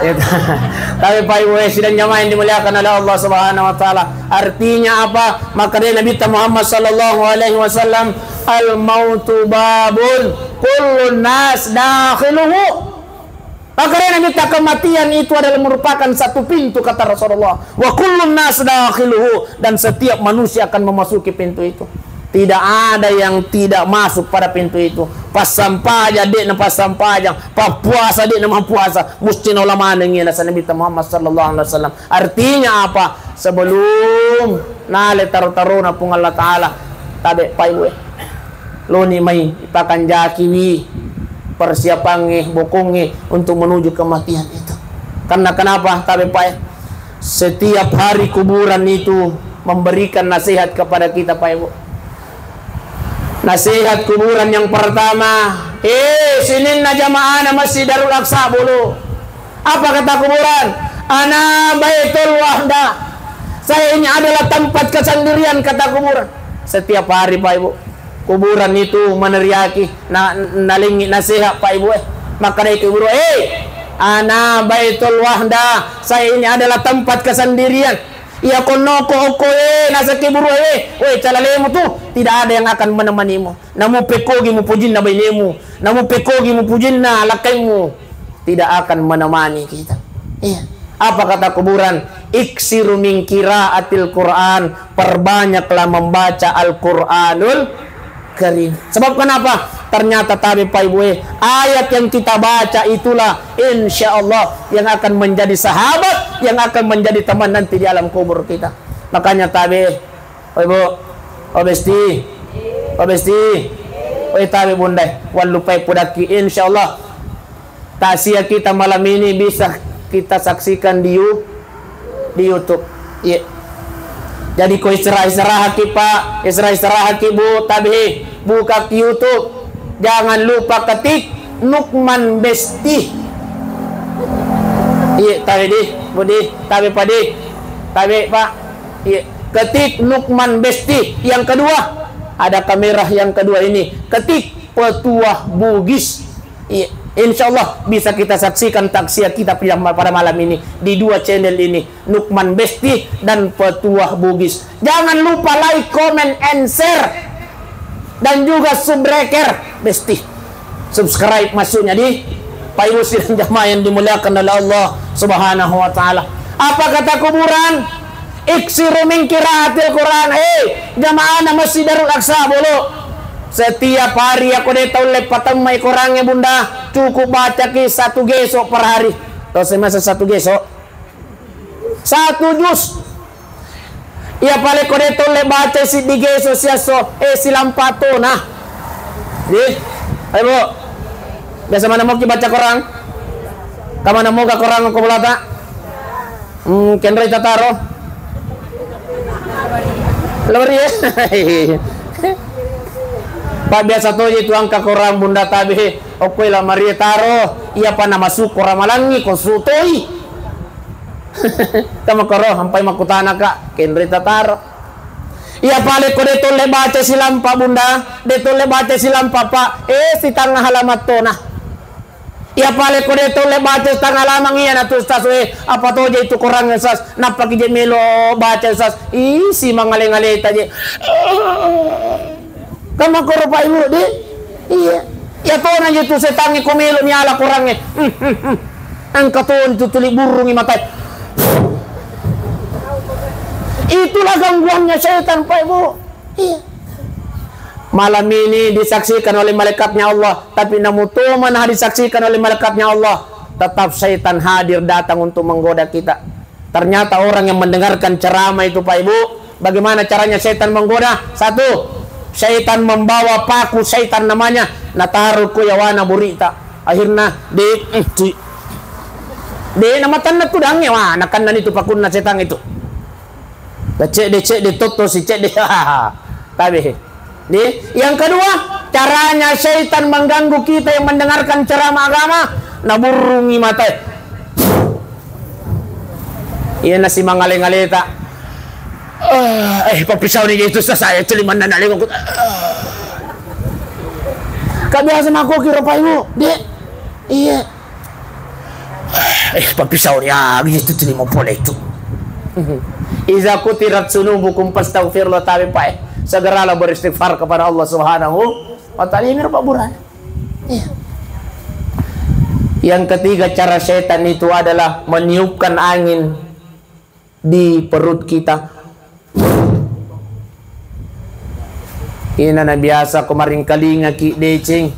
Iya. Tapi Pak Ibu, eh, sidang jamaah yang dimuliakan oleh Allah Subhanahu wa Ta'ala. Artinya apa? Maka dari Nabi Muhammad sallallahu alaihi wasallam, "Al mautu babun, kullun nas dakhiluhu." Maka dari Nabi, kematian itu adalah merupakan satu pintu, kata Rasulullah. "Wa kullun nas dakhiluhu," dan setiap manusia akan memasuki pintu itu. Tidak ada yang tidak masuk pada pintu itu. Passampajang, de'na passampajang. Pappuasa, de'na mappuasa. Musti naola manengngi, nasa Nabi Muhammad sallallahu alaihi wasallam. Artinya apa? Sebelum nale taro-tarona Puang Allah Ta'ala, tabe Pak Ibu, eh. Loni mai, ipakanjakiwi persiapangnge, bokongnge untuk menuju kematian itu. Karena kenapa? Tabe Pak, eh. Setiap hari kuburan itu memberikan nasihat kepada kita, Pak Ibu. Nasihat kuburan yang pertama, eh, sininna jamaahna Masjid Darul Aqsa bulu. Apa kata kuburan? "Ana baitul wahda." Saya ini adalah tempat kesendirian, kata kuburan. Setiap hari, Pak Ibu, kuburan itu meneriaki, na-, nalingi nasihat, Pak Ibu, eh. Maka dari kuburan, "Eh, ana baitul wahda." Saya ini adalah tempat kesendirian. Iya konnoko okko, eh, nasakki buru, eh, weh, calalemu tu, tidak ada yang akan menemanimu. Namu pekkogi mupujinna bainemu, namu pekkogi mupujinna lakkaimmu, tidak akan menemani kita. Iya. Apa kata kuburan? "Iksiru min qiraatil Qur'an," perbanyaklah membaca Al-Qur'anul Karim. Sebab kenapa? Ternyata tabe Pak Ibu, eh, ayat yang kita baca itulah insya Allah yang akan menjadi sahabat, yang akan menjadi teman nanti di alam kubur kita. Makanya tabe, oi Bu, o Besti, o Besti, oi tabe Bunda, wallupai pudakki, insya Allah takziah kita malam ini bisa kita saksikan di You-, di YouTube. Iya. Jadi ko istirahat-istirahatki Pak, istirahat-istirahatki Bu, tabe, buka YouTube. Jangan lupa ketik Nukman Besti. Iya, tabe di, Bu di, tabe Pak di, tabe Pak. Iya, ketik Nukman Besti. Yang kedua, ada kamera yang kedua ini. Ketik Petuah Bugis. Iya, insya Allah bisa kita saksikan takziah kita pada, pada malam ini di dua channel ini, Nukman Besti dan Petuah Bugis. Jangan lupa like, comment, and share, dan juga subscribe, Besti. Subscribe maksudnya di Pak Ibu sidang jamaah yang dimuliakan oleh Allah Subhanahu wa Ta'ala. Apa kata kuburan? "Iksiru min qiraatil Qur'an." Eh, jamaahna Masjid Darul Aqsa bulu. Setiap hari, iya ko de taulle patemmai Korangnge Bunda, cukup bacaki satu geso per hari. Tau semasa satu geso? Satu juz. Iya pale ko de taulle baca siddi geso siesso, eh, silampa tona. Di, ayo Bu. Biasa mana moki baca Korang? Kamana moga Korang ko bolata? Hmm, kenroi tataro. Lori, eh. Pak, biasa toje tu angka Korang Bunda tabe, okkoi lamarie taro, iya pa namasu Korang malangi ko sutoi. Kamakoro, ampai makkutana ka, kenroi tataro. Iya pale ko de tolle baca silampa Bunda, de tolle baca silampa Pak, eh, sitangnga halaman tona. Iya pale ko de tolle baca setengah lamang, iya natu Ustaz, eh, apa toje itu Korang Ustaz? Nappaki je melo baca Ustaz? Ih, si mangale-ngaleta je. Kamakoro Pak Ibu di? Iya. Iya tona je tu setangnge ko melo miala Korangnge. Hmm, hmm, hmm. Engka toni tu tuli burungi matai. Itulah gangguannya setan, Pak Ibu. Iya. Malam ini disaksikan oleh malaikatnya Allah, tapi namu tomana disaksikan oleh malaikatnya Allah, tetap syaitan hadir datang untuk menggoda kita. Ternyata orang yang mendengarkan ceramah itu, Pak Ibu, bagaimana caranya syaitan menggoda? Satu, syaitan membawa paku syaitan namanya, nataru ku yawana burita. Akhirnya, de, eh, di, de, nama tanah tudangnya, wah, nakanna itu pakunna setan itu. Cedde-cedde totto si cedde. Tabe. Nih, yang kedua, caranya syaitan mengganggu kita yang mendengarkan ceramah agama, naburungi mata. Iya nasi mangale-ngaleta. Ah, eh, pappisau ni itu saya celimanna nalengokku. Ah. Ka biasa makkoki ro paimu, Dek. Iya. Eh, pappisau ni, ah, itu celima pole itu. Iza kutirat sunubukum fastaghfirullah, tabe pae. Segeralah beristighfar kepada Allah Subhanahu wa Ta'ala. Ini rupa buran. Iya. Yang ketiga, cara setan itu adalah meniupkan angin di perut kita. Ina na biasa ko maringkalingaki deceng.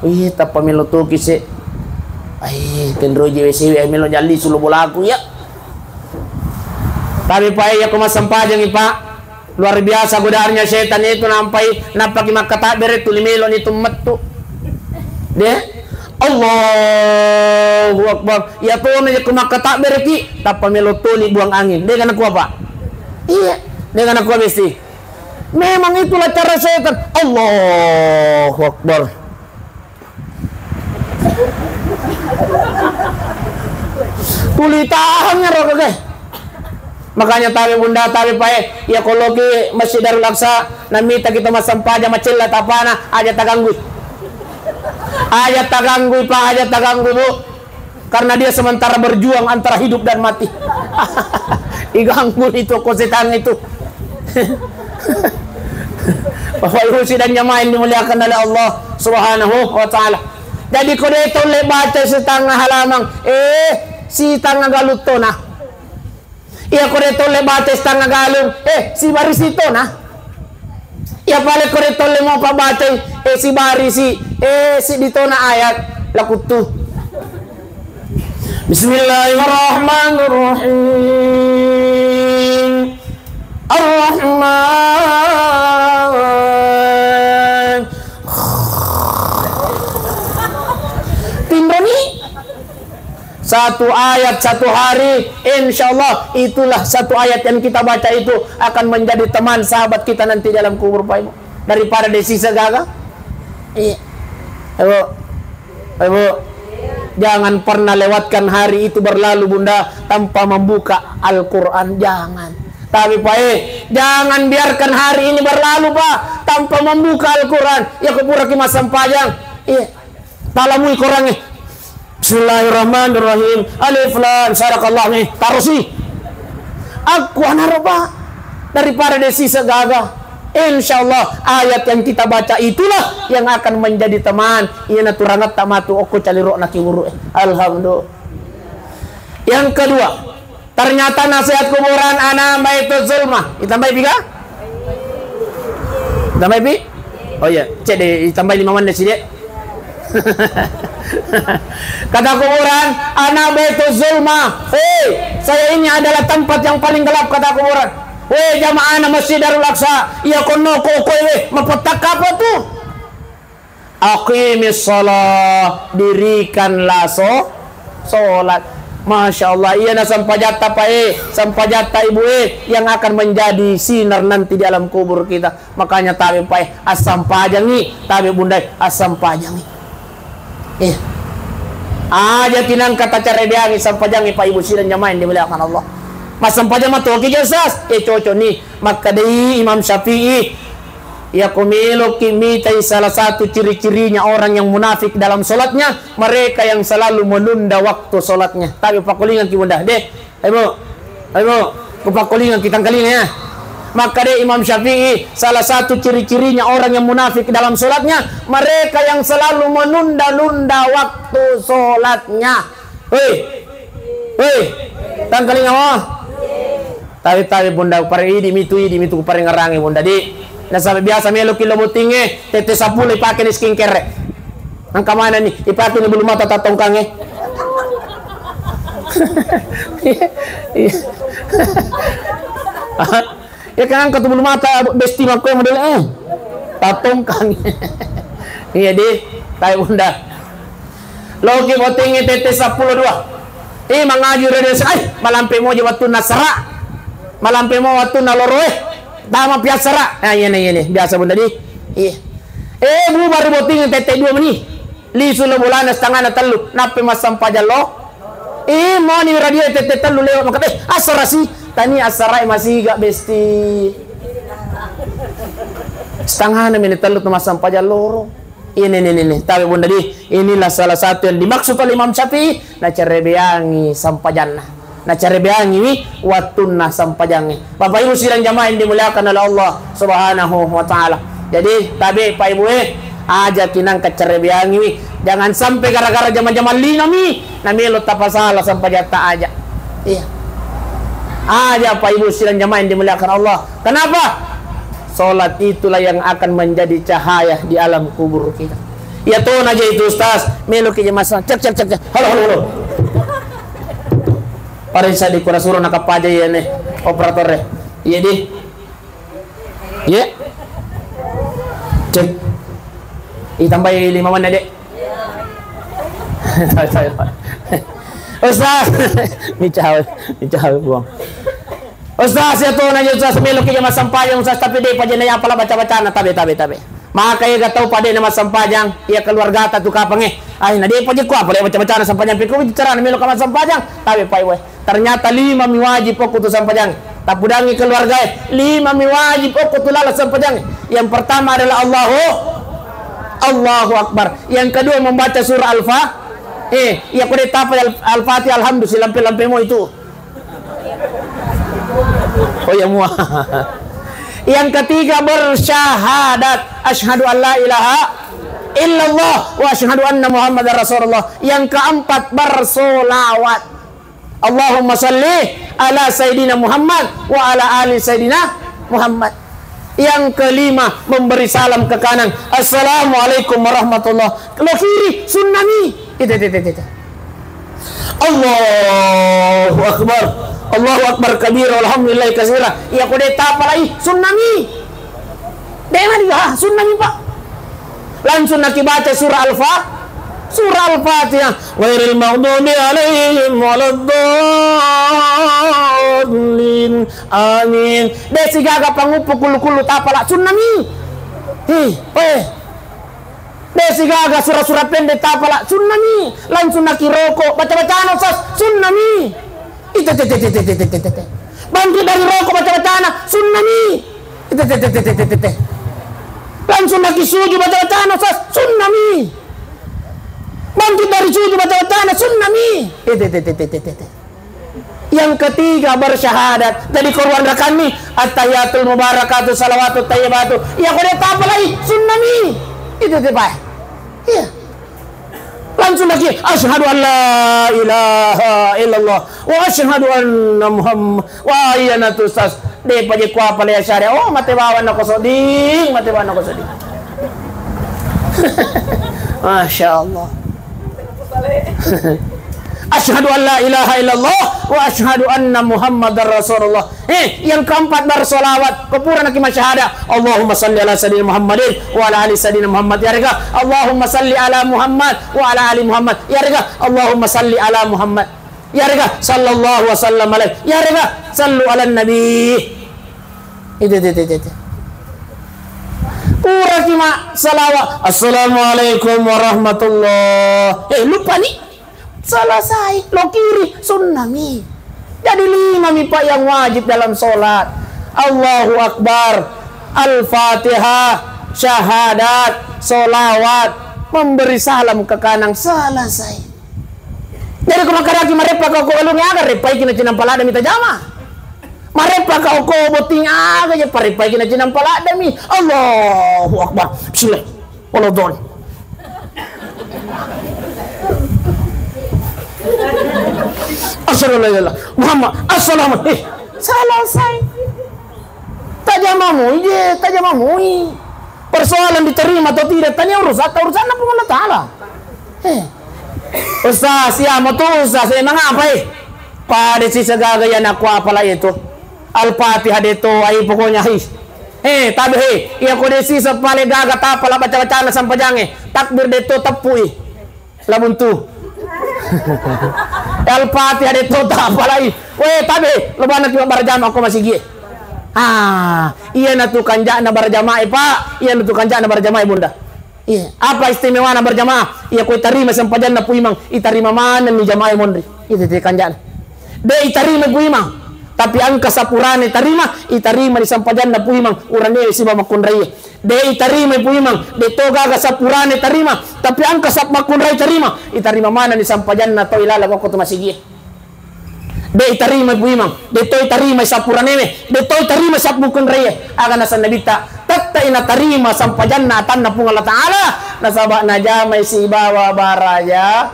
Wih, tappa melo toki se. Ai, tenroji W C W, ai melo jalli sulu bolaku, ya. Tapi, Pak, iya ko massempajangi, Pak. Luar biasa godaannya setan itu, nampai nappaki makkatabbere tuli melo ni tu mettu. De? Allahu Akbar. Iya tona je ko makkatabbere ki, tappa melo toni buang angin. De kana kuapa? Iya, de kana kuapa besti. Memang itulah cara setan. Allahu Akbar. Tuli tahangngi ro keke. Makanya tabe bunda, tabe pae, iya ko loki Masjid Darul Aqsa, namita kita massempajang macella tapana, aja taganggui. Aja taganggui, Pak, aja taganggui, Bu. Karena dia sementara berjuang antara hidup dan mati. Diganggu itu ko setan itu. Bapak Ibu sidang jamaah yang dimuliakan oleh Allah Subhanahu wa Ta'ala. Jadi, ko de tolle baca setengah halaman, eh, setengah galung tona. Iya, ko de tolle baca setengah galung, eh, sibarisi tona. Iya, pale ko de tolle mopa baca, eh, sibarisi, eh, siddi tona ayat, lakuttu. Bismillahirrahmanirrahim. Ar-Rahman. Tinroni. Satu ayat satu hari, insya Allah itulah satu ayat yang kita baca itu akan menjadi teman sahabat kita nanti dalam kubur, Pak Ibu. Daripada de sisa gaga. Iya. Ibu. Ibu. Jangan pernah lewatkan hari itu berlalu, Bunda, tanpa membuka Al-Quran. Jangan. Tapi, Pak, eh, jangan biarkan hari ini berlalu, Pak, tanpa membuka Al-Quran. Ya, kupura ki massempajang. Iya. Talamui korangnge. Bismillahirrahmanirrahim. Alif Lam. Sadaqallah nih. Tarusi. Aku anaro, Pak. Daripada de sisa gaga. Insya Allah ayat yang kita baca itulah yang akan menjadi teman. Iya naturangetta matu okko calirok naki guru. Alhamdulillah. Yang kedua, ternyata nasihat kuburan ana Baitul Zulma. Ditambahi piga? Ditambahi pi? Oh iya, cek deh, ditambahi lima menit sih, Dek. Kata kuburan, ana Baitul Zulma. Hei, saya ini adalah tempat yang paling gelap, kata kuburan. Weh, jamaah na Masjid Darul Aqsa, iya konno koko, weh, mapettak apa tuh? Aqimis shalah, dirikanlah so-, sholat. Masya Allah, iya na sempajatta, Pak, eh, sempajatta, Ibu, eh, yang akan menjadi sinar nanti di alam kubur kita. Makanya tabe, Pak, eh, assampajangi, tabe, Bunda, eh, assampajangi. Eh. Aja tinangka tacarebeangi, sampajangi, Pak, Ibu, sidang jamaah yang dimuliakan Allah. Massempajang matoki, Ustaz? Eh, cocok nih. Makkedai Imam Syafi'i, iya ko meloki mitai salah satu ciri-cirinya orang yang munafik dalam sholatnya, mereka yang selalu menunda waktu sholatnya. Tapi pakkolingaki, Bunda, deh. Ayo, Bu. Ayo, Bu. Kupakkolingaki, tangkalinga, ya. Makkedai Imam Syafi'i, salah satu ciri-cirinya orang yang munafik dalam sholatnya, mereka yang selalu menunda-nunda waktu sholatnya. Hei. Hei. Tangkalinga mo. Tawi-tawi, Bunda, pare idi mitu, idi mitu parengngerangi, Bunda, di. Nasaba biasa meloki lo bottingnge, tette seppulo ipake ni skincare. Engka mana ni, ipake ni bulu mata tatongkangnge. Iya. Ya kan, engka tu bulu mata besti makko model, eh. Tatongkang. Iya, di. Tawi, Bunda. Loki bottingnge tette seppulo dua. Eh, mangaji ro desa, eh, malampe moje wattunna sera. Malampe mo wattunna loro, eh. Tama piassara. Ah, iya nih, iya nih. Biasa, Bunda, di. Iya. Eh, bubaru bottingnge tette dua meni. Lisu lo bolana setengahna tellu. Nappe massempajang lo. Eh, moni radio tette tellu lewat maka, eh, assara si. Tania assarae masiga, besti. Setengahna menit tellu tu massempajang loro. Ini, ini, ini, ini. Tapi Bunda di, inilah salah satu yang dimaksud oleh Imam Syafi'i, nacerebeangi sempajanna. Nacerebeangiwi wattunna sempajangnge. Bapak Ibu sidang jamaah yang dimuliakan oleh Allah Subhanahu wa Ta'ala. Jadi, tabe Pak Ibu, eh, aja kinang kacerebeangiwi. Jangan sampai gara-gara jama-jama lima mi, namelo tapasala sempajatta aja. Iya. Aja Pak Ibu sidang jamaah yang dimuliakan Allah. Kenapa? Salat itulah yang akan menjadi cahaya di alam kubur kita. Ya tona aja itu, Ustaz. Melo ki jama sa-, cek, cek, cek, cek. Halo, halo, halo. Parisa di kura suro nakapaja ya nih, operator ya. Iya di. Iya. Cek. Ih, tambahi lima menit, Dek. Ustaz. Micawe, micawe, Buang. Ustaz, ya tona aja, Ustaz, melo ki jama sempajang, Ustaz, tapi de paja na apala baca-bacana, tabe, tabe, tabe. Maka iya ga tau pada na massempajang, iya keluargata tu kapang, eh. Ai, na de paja ku apala baca-bacana sempajang, piko carana melo ka massempajang, tabe, Pak Ibu. Ternyata lima mi wajib okko tu sempajang. Tapudangi keluarga, eh. Lima mi wajib okko tu laleng sempajang. Yang pertama adalah Allahu, Allahu Akbar. Yang kedua membaca surah Al-Fa-, eh, iya ko de tapa Al-, Al-Fatihah, alhamdulillah, lampe-lampe mo itu. Oh ya, mua. Yang ketiga bersyahadat, asyhadu an la ilaha illallah wa asyhadu anna Muhammadar Rasulullah. Yang keempat bersolawat. Allahumma salli ala Sayyidina Muhammad wa ala ali Sayyidina Muhammad. Yang kelima, memberi salam ke kanan. Assalamualaikum warahmatullah. Lo kiri, sunnah mi. Itu, itu, itu, itu. Allahu Akbar. Allahu Akbar kabira, walhamdulillahi katsira. Iya ko de tapalai, sunnah mi. De mani, ah, sunnah mi, Pak. Langsung nakibaca surah Al-Fa-, surah Al-Fatihah. Ghairil maghdubi alaihim waladdallin. Amin. De sigaga panguppu kullu-kullu tapala, sunnah mi. Ih, eh. De sigaga sura-sura pendek tapala, sunnah mi. Langsung nakiroko, baca-bacana, Ustaz, sunnah mi. Ite, te, te, te. Bangkit dari roko, baca-bacana, sunnah mi. Ite, te, te. Langsung nakisuju, baca-bacana, Ustaz, sunnah mi. Bangkit dari sujud, baca-bacana, sunnah mi. Ite, te, te. Yang ketiga bersyahadat. Jadi korban rakanni, attahiyatul mubarakatu salawatut tayyibatu. Iya ko de tapalai, sunnah mi. Itu te, Pak. Iya. Langsung lagi, asyhadu an la ilaha illallah wa asyhadu anna Muhammad. Wah, iya na tu, Ustaz. De paja kuapalai syahada. Oh, mate bawang nako soding, mate bawang nako soding. Masya Allah. Asyhadu an la ilaha illallah wa asyhadu anna Muhammadar Rasulullah. Eh, yang keempat bersolawat, ko pura naki masyahada. Allahumma salli ala sayyidina Muhammadin wa ala ali sayyidina Muhammad. Yarega, Allahumma salli ala Muhammad wa ala ali Muhammad. Yarega, Allahumma salli ala Muhammad. Yarega, sallallahu wasallam alaih. Yarega, sallu ala nabi. Itu, itu, itu, itu. Pura ki ma salawat. Assalamualaikum warahmatullah. Eh, lupa ni. Selesai, lo kiri, sunnah mi. Jadi lima mi, Pak, yang wajib dalam sholat. Allahu Akbar, Al-Fatihah, syahadat, sholawat, memberi salam ke kanan, selesai. Jadi ko makkadaki mareppa ka ko galungnge aga, reppaiki na cinampa ladde mi tajama. Mareppa ka ko botting aga je, pareppaiki na cinampa ladde mi. Allahu Akbar. Bismillah. Wala dhallin. Asyhadu an la ilaha illallah Muhammad. Assalamu. Eh, selesai. Tajama mui je, tajama mui. Persoalan diterima atau tidak, tania urusatta, urusanna Puang Allah Taala. Eh. Ustaz, iya mo tu Ustaz, eh, mengapa, eh? Pada si segaga ya nakwa apalagi itu. Al-Fatihah de to, ai pokoknya, his. Eh, tabe, eh, iya ko de sisa pale gaga tapala baca-bacana sampajangnge. Takbir de to teppui. Labuntu. Al-Fatihah de to tapalai. Weh, tabe, lo bana ki barjama ko masigi. Ah, iya na tu kanjana barjama, eh, Pak. Iya na tu kanjana barjama, eh, Bunda. Iya, apa istimewana berjamaah? Iya, ko itarima sempajanna Pu Imang, itarima manenni jamaah monri. Itu te kanjana. De itarima Pu Imang. Tapi engka sapurane tarima, itarima di sampajanna Puimang, uranewe sibawa makkunraie. De itarima Puimang, de to gaga sapurane tarima, tapi engka sap makkunrai tarima, itarima mana di sampajanna to ilaleng okko tu masigie. De itarima Puimang, de to itarima sapuranewe, de to itarima sap makkunraie. Aga nasenna Nabitta, tette natarima sampajanna atanna Puang Allah Ta'ala, nasaba najamai sibawa baraja.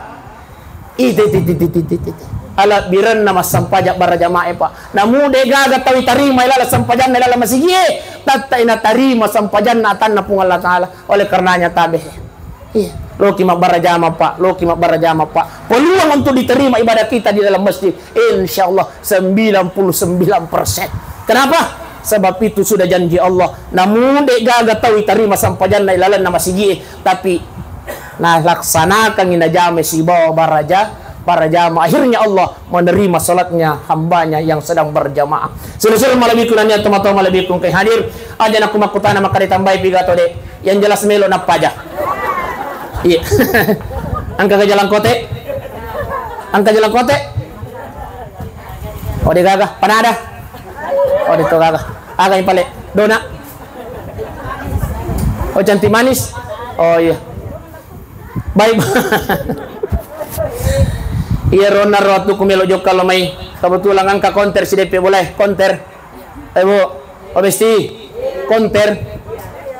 Ite, ite, ite, ite, ite, ite. Alebbirenna massampajang barajamae, Pak. Namu de gaga tau itarima ilalang sampajanna ilalang masigie, tette natarima sampajanna atanna Puang Allah Ta'ala. Oleh karenanya tabe. Iya. Loki mabbarajama, Pak. Loki mabbarajama, Pak. Peluang untuk diterima ibadah kita di dalam masjid. Insya Allah sembilan puluh sembilan persen. Kenapa? Sebab itu sudah janji Allah. Namu de gaga tau itarima sampajanna ilalang masigie. Tapi nalaksanakangngi najama sibawa baraja, barajama. Akhirnya Allah menerima salatnya hambanya yang sedang berjamaah. Sining-sining malebbiku nennia tomatoa malebbiku engkae hadir. Aja nakku makkutana makkeda tambai piga to de. Yang jelas melo nappaja. Iya. Engka ga jalangkote? Engka jalangkote? Oh, de gaga. Panada? Oh, de to gaga. Aga yang pale? Dona? Oh, cantik manis? Oh, iya. Baik. Iya, ronna ro tu ku melo jokka lo mai. Kebetulan engka konter si depe boleh. Konter. Eh, Bu. Oh, besti. Konter.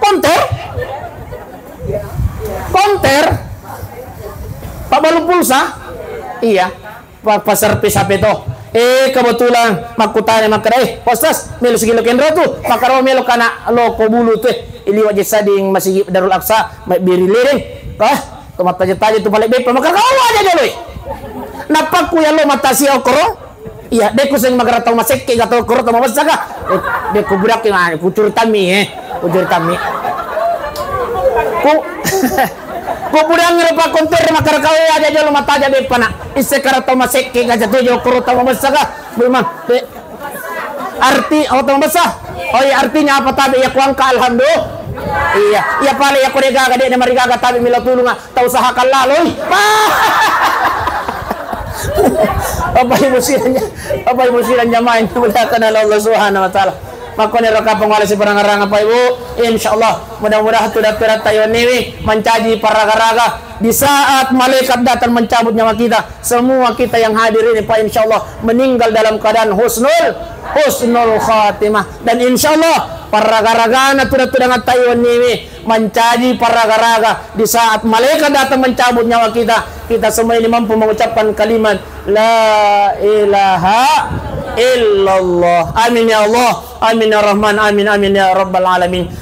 Konter? Konter? Pabbalu pulsa? Iya. Pa-, passervis H P to. Eh, kebetulan makkutana makkeda, "Eh, Pak Ustaz, melo sikilo kenro tu." Makkeda, "Oh, melo kana loko bulu tu, eh. Iliwa jessa ding masigi Darul Aqsa, mabbiri lereng." Ah, to mattaja-taja tu pale beppa. Makkeda, "Kau aja joloi." Napakku ya lo matasi okoro. Iya, de ku seng makkeda tau masekke ga tau okoro tau mabessa ga. Eh, de ku budak ki mane, ku curitammi, eh. Ku curitammi. Ku Ku pudangngi ro pakkonter makkeda kau aja jolo mataja beppa na. Isse kara tau masekke gaja tu jokoro tau mabessa ka. Memang. De. Arti, oh, tau mabessa. Oh iya, artinya apa tabe ya kuangka alhamdulillah. Iya, iya pale ya kode gaga de marigaga tabe milo tulunga tau usahakan laloi. Bapak Ibu sidang, Bapak Ibu sidang jamaah yang dimuliakan oleh Allah Subhanahu wa taala. Makkoniro kapang wala siparangarang apa Ibu. Insyaallah, mudah-mudahan tuda-tudatta yonniwi mancaji parraga-raga. Di saat malaikat datang mencabut nyawa kita, semua kita yang hadir ini, Pak, insyaallah meninggal dalam keadaan husnul, husnul khatimah. Dan insyaallah parraga-ragana tuda-tudangatta yonniwi mancaji parraga-raga. Di saat malaikat datang mencabut nyawa kita, kita semua ini mampu mengucapkan kalimat la ilaha illallah. Amin ya Allah. Amin ya Rahman. Amin, amin ya Rabbal Alamin.